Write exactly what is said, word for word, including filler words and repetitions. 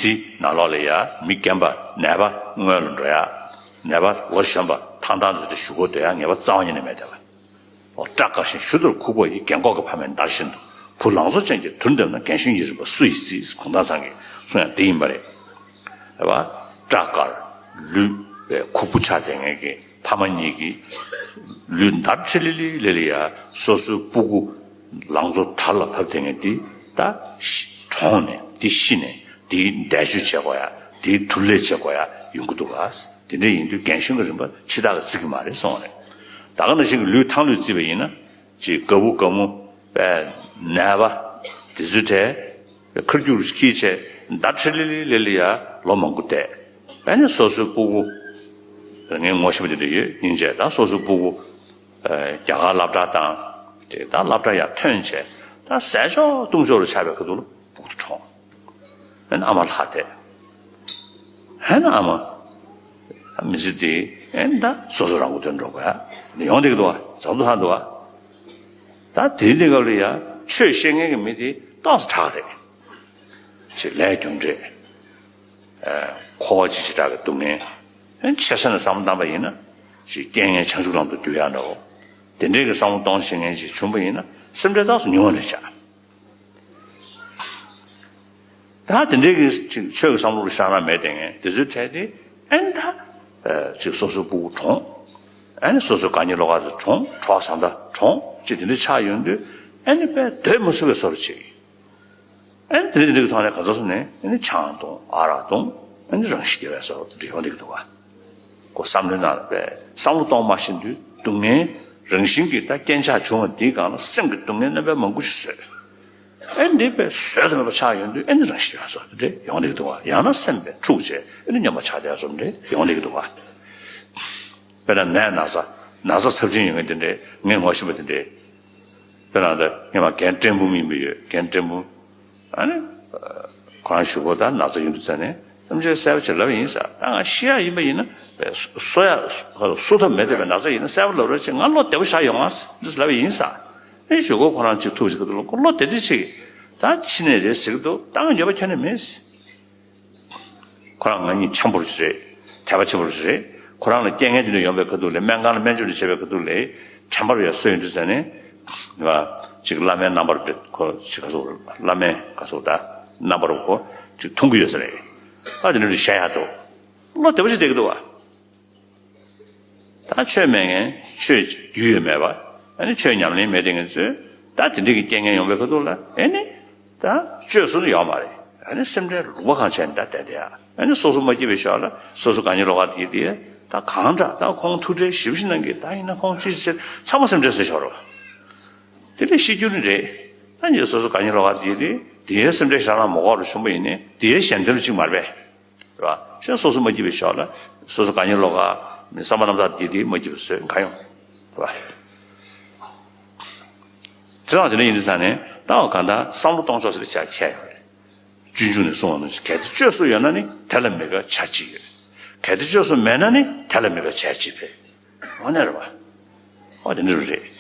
འདི་ནང་ལོགས་ལ་ཡ་མི་རྒན་པ་ནད་པ་སྔོན་ལ་འགྲོ་ཡ། ནད་པ་ལོ་གཞོན་པ་ཐང་ཐང་དུ་ཞུ་སྒོ་སྡོད་ཡ་ངེས་པ་རྩ་བ་ཉིད་ནས་མེད་དེ་ལ། འོ་སྐྲ་དཀར་ཞིང་གཞུ་དུར་ཁུག་པོ་ཡི་རྒན་གོག་གི་ཕ་མས་འདར་བཞིན་དུ་བུ་ལང་ཚོ་ཅན་གྱི་དུར་འདེབས་ན་རྒན་གཞོན་གྱི་རིམ་པ་སུ་ཡིས་བརྩིས། གུང་ཐང་ཚང་གིས་གསུང་ཡ་དེ་ཡིན་པ་རེད། རེད་བ། སྐྲ་དཀར་ལུས་པའི་ཁུག་པོ་ཆགས་བསྡད་མཁན་གྱི་ཕ་མ་གཉིས་ཀྱིས་ལུས་འདར་ཁྲི་ལི་ལི་ལི་ལི་ཡ་སོ་སོའི་སྤུ་གུ་ལང་ཚོ་དར་ལ་བབས་བསྡད་མཁན་འདི་ད་ཤི་གྲོངས་ནས་འདི་ཤི་ནས་འདིའི་འདས་མཆོད་བྱེད་དགོས་ཡ་འདིའི་དུར་ལས་བྱེད་དགོས་ཡ་ཡོང་གི་འདུག་ག། དེ་འདྲ་ཡིན་དུས་རྒན་གཞོན་གྱི་རིམ་པ་ཕྱི་ཐག་གིས་བརྩི་གི་མ་རེད་གསུངས་པ་རེད། ད་ག་ནང་བཞིན་གྱི་ལུས་ཐང་ལུས་བརྩིས་པ་ཡིན་ན་ཅིག་དགའ་བུ་དགའ་མོ་པའི་ནད་པ་དེ་ཚོའི་གྲས་ཁར་རྒྱུག་ཁྱི་བྱས་འདར་ཁྲི་ལི་ལི་ལི་ལི་ཡ་ལོ་མང་པོ་བསྡད། ཨ་ནི་སོ་སོའི་སྤུ་གུ་ངའི་ངོ་ཤེས་པ་དེ་འདྲ་ཡོད་སྙིང་རྗེ། ད་སོ་སོའི་སྤུ་གུ་རྒྱ་གར་སློབ་གྲྭ་བཏང་། དེ་ད་སློབ་གྲྭ་ཡར་ཐོན་བྱས་ད་ཟས་ཆོག་བཏུང་ཆོག་ལ་ཆགས་པའི་ཁ་ཐུག་ལ་སྤུ་གུ་དེ་གྲོངས། ཨ་ནི་ཨ་མ་ལྷག་བསྡད། ཨ་ནི་ཨ་མ་མི་ཚེ་དེ་ཨ་ནི་ད་སོ་སོ་རང་མགོ་ཐོན་འགྲོ་དགོས་ཡ་ཡོང་བསྡད་ཀྱི་འདུག་བ། ཟབ་ཏུ་ལྷག་འདུག་བ། ད་དེའི་གནས་སྐབས་ལ་ཡ་ཆོས་བཤད་མཁན་གྱི་མི་དེ་ཏོག་ཙམ་དྲག་རེད། ཅིག་ལས་རྒྱུ་འབྲས། ཨ་འཁོར་བ་ཅིག་ཞེ་དྲག་གི་སྡུག་བསྔལ། ཨ་ཆེ་ས་ནས་བསམ་བློ་བཏང་པ་ཡིན་ན་ཅིག་རྐྱེན་ངན་བྱང་ཆུབ་ལམ་དུ་བསྒྱུར་ཡག་འདྲ་བོ། དེ་འདྲའི་གི་བསམ་བློ་གཏོང་ཤེས་མཁན་ཅིག་བྱུང་པ་ཡིན་ན་སེམས་ཁྲལ་ཏོག་ཙམ་ཉུང་བ་འདྲ་ཆགས། ད་དེ་འདྲའི་གི་ཅིག་ཆོས་ཀྱི་བསམ་བློ་ལ་བཞག་ན་མེད་དེ་ངས་དེ་ཚོའི་གྲས་དེ་ཨ་ནི་ད་ཅིག་སོ་སོའི་སྤུ་གུ་གྲོངས། ཨ་ནི་སོ་སོའི་དགའ་ཉེ་བློ་དགའ་ཚོ་གྲོངས། གྲོགས་བཟའ་ཟླ་གྲོངས། ཅིག་དེ་འདྲ་ཆགས་ཡོང་དུས་ཨ་ནི་དཔེ་སྡོད་མ་ཚུགས་པའི་བཟོ་འདྲ་ཅིག་ཨ་ནི་དེ་འདྲ་དེ་འདྲ་གི་ཐོག་ནས་ག་ཚོད་སོང་ནས་ཨ་ནི་ཆང་འཐུང་ཨ་རག་འཐུང་ཨ་ནི་རང་ཤི་རྒྱག་པའི་བཟོ་འདྲ་ཡོང་བསྡད་ཀྱི་འདུག་ག། ཁོ་བསམ་བློའི་ནང་ལ་དཔེ་བསམ་བློ་གཏོང་མ་ཤེས་དུས་སྡུག་བསྔལ་རང་བཞིན་གྱིས་ད་རྐྱེན་ཆགས་བྱུང་བ་འདིའི་སྒང་ལ་སེམས་ཀྱི་སྡུག་བསྔལ་རྣམ་པ་མང་པོ་ཞིག་བཟོས། ཨེ་འདི་དཔེ་བཟོད་དུ་མེད་པ་ཆགས་ཡོང་དུས་ཨེ་འདི་རང་ཤི་ཡོང་བཟོ་འདི་འདྲ་ཡོང་བསྡད་ཀྱི་འདུག་བ། ཡང་ན་སེམས་དཔེ་འཁྲུགས་བྱས་ཨེ་འདི་སྙོམས་པ་ཆགས་བསྡད་བཟོ་འདི་འདྲ་ཡོང་བསྡད་ཀྱི་འདུག་བ། དཔེར་ན་ནད་ན་ཚ་ན་ཚ་ཚབས་ཆེན་ཡོད་མཁན་དེ་འདྲ་ངས་ངོ་ཤེས་པ་དེ་འདྲ། དཔེར་ན་ད་སྔོན་མ་རྒན་བཀྲས་འབུམ་ཡིན་པ་ཡོད། རྒན་བཀྲས་འབུམ། ཨ་ནི། ཁོ་རང་གཞུག་གུ་ད་ན་ཚ་ཡོང་དུས་ཙ་ནས་སེམས་ཅན་གསལ་པོ་ཅིག་ལབ་ཡིན་ས། ད་ང་ཤི་ཡག་ཡིན་པ་ཡིན་ན་གསོ་ཡག་གསོ་ཐབས་མེད་བསྡད་པའི་ན་ཚ་ཡིན་ན་གསལ་པོ་ལབ་རོགས་བྱེད། ང་བློ་བདེ་པོ་ཆགས་ཡོང་ང་ཟེར་ལབ་ཡིན་ས། ཨེ་གཞུག་གུ་ཁོ་རང་ཅིག་ཐུག་ཅིག་གི་འདུག་བློ་བདེ་བདེ་ཅིག་ད་ཕྱི་ནས་རེད་ཟེར་གི་འདུག་ད་ང་ཉོབ་པ་ཁྱོན་ནས་མེད་ཟེར། ཁོ་རང་ང་གཉིས་འཆམ་པོ་ཞིག་རེད། དད་པ་ཆེན་པོ་ཞིག་རེད། ཁོ་རང་ལ་རྐྱེན་ངན་དེ་འདྲ་ཡོང་པའི་ཁ་ཐུག་ལ་སྨན་ཁང་ལ་སྨན་བཅོས་འདྲ་བྱས་པའི་ཁ་ཐུག་ལ་དྲན་པ་རེ་ཡ་གསོས་ཡོང་དུས་ཙ་ནས། ཅིག་བླ་མའི་རྣམ་པར་འདྲ་ཁོ་ཅིག་ག་སོགས་བླ་མའི་ག་སོགས་ད་རྣམ་པར་ཁོ་ཅིག་མཐོང་གི་ཡོད་ས་རེད། ཨ་དེ་འདྲ་འདྲ་བཤད་ཡག་འདུག་བློ་བདེ་པོ་ཞིག་བསྡད་ཀྱི་འདུག་བ། ད་ཆོས་མེད་མཁན་ཆོས་རྒྱུས་ཡོད་མེད་པ། ཨ་ནི་ཆོས་ཉམས་ལེན་མེད་དེ་ངེད་ཚོས་ད་དེ་འདྲ་གི་རྐྱེན་ངན་ཡོང་པའི་ཁ་ཐུག་ལ་ཨེ་ནི། ད་བཅོས་སུ་ཡོད་མ་རེད། ཨ་ནི་སེམས་ཁྲལ་ལུང་པ་གང་བྱས་ནས་ད་བསྡད་དེ་ཨ་ནི་སོ་སོ་མ་སྐྱིད་པའི་ཞོར་ལ་སོ་སོ་དགའ་ཉེ་བློ་དགའ་དེ་དེ་ད་གང་འདྲ་ད་ཁོང་ཐུགས་ཁྲལ་ཞེ་པོ་ཞིག་གནང་གི། ད་ཡིན་ན་ཁོང་ཅི་ཞིག་བྱེད་ཚང་མ་སེམས་ཁྲལ་བཟོས་ཤོར་རོ། དེ་ལས་ཤི་རྒྱུ་ནི་རེད། ད་ཉེ་སོ་སོ་དགའ་ཉེ་བློ་དགའ་དེ་དེ་དེའི་སེམས་ཁྲལ་ཞེ་དྲག་མ་དགོས་རུ་བྱུང་པ་ཡིན་ནའི་དེའི་ཞན་དོན་གཅིག་མ་རེད་པས། རེད་བ། གཞན་སོ་སོ་མ་སྐྱིད་པའི་ཞོར་ལ་སོ་སོ་དགའ་ཉེ་བློ་དགའ་མི་བསམ་པ་རྣམ་དག་དེ་དེ་མ་སྐྱིད་པ་བཟོས་གང་ཡོང་། རེད་བ། དེ་དང་དེ་འདྲ་ཡིན་དུས་ཙང་ནས་ད་གང་ལྟར་བསམ་བློ་གཏོང་ཕྱོགས་ཟེར་བྱ་ཁྱད་ཡོད་རེད། སྤྱོད་འཇུག་ནས་གསུངས་པ་ནང་བཞིན་གལ་ཏེ་བཅོས་སུ་ཡོད་ན་ནི་དེ་ལ་མི་དགའ་བྱ་ཅི་ཡོད། གལ་ཏེ་བཅོས་སུ་མེད་ན་ནི་དེ་ལ་མི་དགའ་བྱ་ཅི་འཕེལ། འོ་ན་རེད་བ། འོ་དེ་འདྲ་རེད།